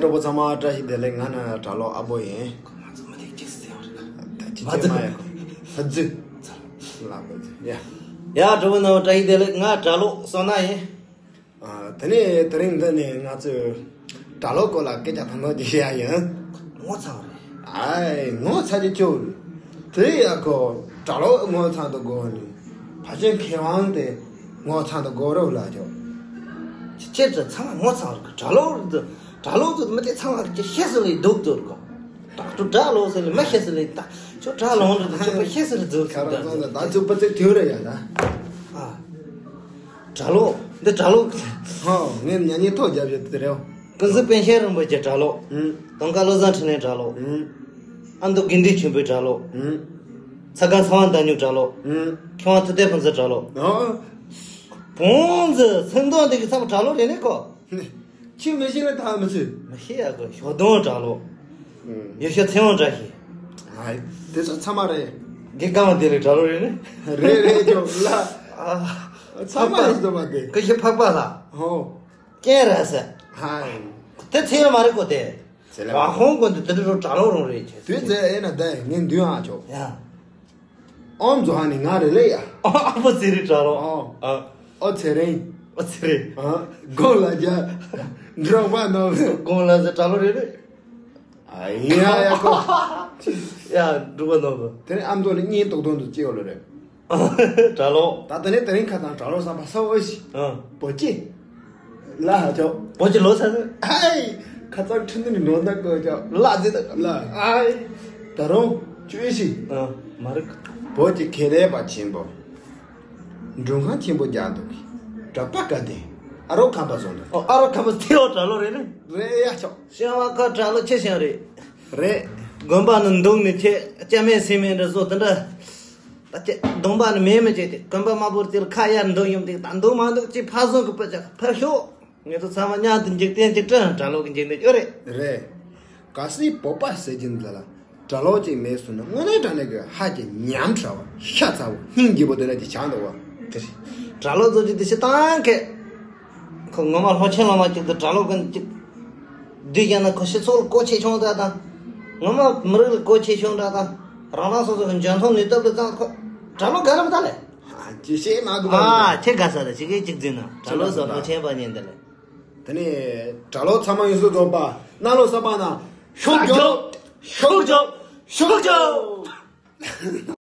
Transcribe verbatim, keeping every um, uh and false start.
གྲོགས་པོ་ཚང་མ་བཀྲ་ཤིས་བདེ་ལེགས། ང་ནི་གྲྭ་ལོག་ཨ་བོ་ཡིན། ང་ཚོ་མི་ཐེག་ཅིག་སི་ཡང་རེད། ད་ཅི་ཅི་མ་ཡ་ཧ་ཛུ་ལ་བ་ཛུ་ཡ། ཡ་གྲོགས་པོ་རྣམས་བཀྲ་ཤིས་བདེ་ལེགས། ང་གྲྭ་ལོག་བསོད་ནམས་ཡིན། ཨ། དེ་ནས་དེ་རིང་འདི་ནས་ང་ཚོས་གྲྭ་ལོག་སྐོར་ལ་སྐད་ཆ་ཐང་ཐང་ཅིག་བཤད་ཡ་ཡིན། ངོ་ཚ་བ་རེད། ཨའི་ངོ་ཚ་རྒྱུ་ཅོ། དེ་ཡ་ཁོ་གྲྭ་ལོག་ངོ་ཚ་དུ་དགོས་ནི། ཕ་ཆེན་མཁས་དབང་དེ་ངོ་ཚ་དུ་དགོས་རོགས་ལ་ཅོ། ཁྱེད་ཚོ་ཚང་མ་ངོ་ཚ་བ་རེད། གྲྭ་ལོག་གྲྭ་ལོག་ཚོ་མི་དེ་ཚང་མ་ཁྱེད་ཤེས་སུ་ལས་སྡུག་ཚོར་གོ། ད་དུ་གྲྭ་ལོག་ཟེར་ལས་མ་ཤེས་སུ་ལས་ད་ཁྱོད་གྲྭ་ལོག་འགྲོ་དུ་ཁྱོད་པ་ཤེས་སུ་ལས་ཚོར་ཁ་ར་ཚང་ད་ད་ཚོད་པ་ཚོད་ཐུག་རེད་ཡ་ད། ཨ། གྲྭ་ལོག་འདི་གྲྭ་ལོག་ཧོ། ངས་ཉན་ཉན་ཐོག་རྒྱབ་ཡོད་དེ་རེད། ཀུན་གཟིགས་པཎ་ཆེན་རིན་པོ་ཆེ་གྲྭ་ལོག་ཨུམ། དུང་དཀར་བློ་བཟང་འཕྲིན་ལས་གྲྭ་ལོག་ཨུམ། ཨ་མདོ་དགེ་འདུན་ཆོས་འཕེལ་གྲྭ་ལོག་ཨུམ། ཚ་སྒང་ཚ་བ་མདའ་སྨྱུག་གྲྭ་ལོག་ཨུམ། མཁས་དབང་ཐུབ་བསྟན་ཕུན་ཚོགས་གྲྭ་ལོག་ཨོ། བོང་ཛི་སེང་གདོང་འདི་གི་ཚང་མ་གྲྭ་ལོག་རེད་ནི་ཀོ། ཁྱོད་མི་ཤེས་ལ་ཐང་མི་ཚུད། མི་ཤེས་ཡ་གོ་ཞོ་གདོང་གྲྭ་ལོག་ཨུམ། ཡོ་ཤོ་ཚེ་དབང་བཀྲ་ཤིས། ཨ། དེ་ཚོ་ཚང་མ་རེད། དགེ་རྒན་མ་དེ་ལས་གྲྭ་ལོག་རེད་ནི། རེད་རེད་ཅོ་ལ། ཨ། ཚང་མ་ཡིན་ཟེར་བ་དེ། ཀུ་ཤི་འཕགས་པ་ལ། ཧོ། ཀེ་ར་ས། ཧའི། དེ་ཚེ་ཡོད་མ་རེད་གོ་དེ། ཚེ་ལ། བ་ཧོང་གོ་འདི་དེ་འདྲ་གྲྭ་ལོག་རང་རེད་ཅེ། དུས་ཚེ་ཨེ་ན་ད་ངས་འདུན་ཨ་ཅོ། ཡ། ཨོམ་ཛོ་ཧ་ནི་ང་རེ་ལེ་ཡ། ཨ་ཕོ་ཚེ་རིང་གྲྭ་ལོག་ཨོ། ཨ། ཨོ་ཚེ་རིང་། ཨོ་ཚེ་རིང་། ཨ། གོང་ལ་རྒྱ། འབྲོག་པ་ནོ། གོང་ལ་ཟེར་གྲྭ་ལོག་རེད་རེད། ཨ་ཡ་ཡ་ཁོ། ཡ་འབྲོག་པ་ནོ། དེ་ནས་ཨམ་ཛོ་ནི་གཉེན་ཏོག་ཏོག་ཏུ་སྐྱེ་བ་ལོ་རེད། གྲྭ་ལོག་ད་ལྟ་ནས་དེ་རིང་ཁ་དང་གྲྭ་ལོག་བསམ་པ་ས་འོ་ཤི། ཨ། བོ་ཅི། ལ་ཧ་ཅོ། བོ་ཅི་ལོ་ས་ས། ཧའི། ཁ་ཚང་ཁྲི་འདི་ནི་ནོ་ད་གོ་ཅོ། ལ་ཟེར་ད། ལ། ཨའི། ད་རུང་ཅུ་ཤི། ཨ། མ་རིག་བོ་ཅི་ཁེ་ལས་པ་ཆེན་པོ། མགྲོན་ཁང་ཆེན་པོ་རྒྱག་འདུག་གི། གྲྭ་པ་བཀའ་བསྟན། ཨ་རོགས་ཁམས་པ་བཟོ་འདུག་ཨོ། ཨ་རོགས་ཁམས་པ་ཐེ་འོ་གྲྭ་ལོག་རེད་ནི། རེད་ཡ་ཆོག་ཤང་བ་ཁ་གྲྭ་ལོག་ཆེ་ཤང་རེད། རེད། དགོན་པ་ནི་འདུག་ནི་ཆེ་ཅ་མེད་སེ་མེད་འདྲ་བཟོ་དེ་འདྲ། ད་ཁྱེད་གདོང་པ་ནི་མེད་མི་བྱེད་དེ་གོན་པ་དམར་པོར་དེར་ཁ་ཡར་འདོན་ཡོང་དེ་ད་འདུག་མ་འདུག་ཅེས་ཕར་སོང་གི་པ་ཅག་ཕར་ཤོག་ངེད་ཚོ་ཚང་མ་མཉམ་དུ་འཇིག་རྟེན་གཅིག་སྒྲིལ་གྲྭ་ལོག་གི་འཇིག་རྟེན་སྐྱོ་རེད། རེད། གལ་སྲིད་བོད་པ་ཟེར་གྱི་འདི་ལ་གྲྭ་ལོག་ཅིག་མེད་སོང་ན་དངོས་གནས་དྲང་གནས་ཀྱི་ཧ་ཅང་ཉམས་ཕྲ་བ་ཤ་ཚ་བོ་སྙིང་རྗེ་བོ་དེ་འདྲ་ཅིག་ཆགས་འདུག་བ། དེ་རེད། གྲྭ་ལོག་ཚོ་ཅིག་དེ་ཤི་སྟངས་ཁེ། ཁོ་ངོ་མ་ལྷོ་ཆེན་ལོ་མ་གཅིག་ཏུ་གྲྭ་ལོག་གི་གཅིག་བསྡུས་ཀྱང་ན་ཁོ་སྤྱི་ཚོགས་ལ་གོ་ཆེ་ཆུང་འདྲ་དང་། ངོ་མ་མི་རིགས་ལ་གོ་ཆེ་ཆུང་འདྲ་དང་། རང་རང་སོ་སོ་གི་འཇོན་ཐང་ནུས་སྟོབས་ལ་ཙང་ཁོ་གྲྭ་ལོག་ག་རེ་མི་ད་ལེ། ཨ་ཅི་ཤེས་མ་གི་ཨ་ཁྱེད་ག་ས་ད་ཅི་གི་གཅིག་འཛིན་ན་གྲྭ་ལོག་སོ་ལྷོ་ཆེན་པ་ཉན་ད་ལེ། དེ་ནས་གྲྭ་ལོག་ཚང་མ་ཡོངས་སུ་རྫོགས་པ་གནམ་ལོ་གསར་པ་ན་ཤུགས་རྒྱོབ། ཤུགས་རྒྱོབ། ཤུགས་རྒྱོབ།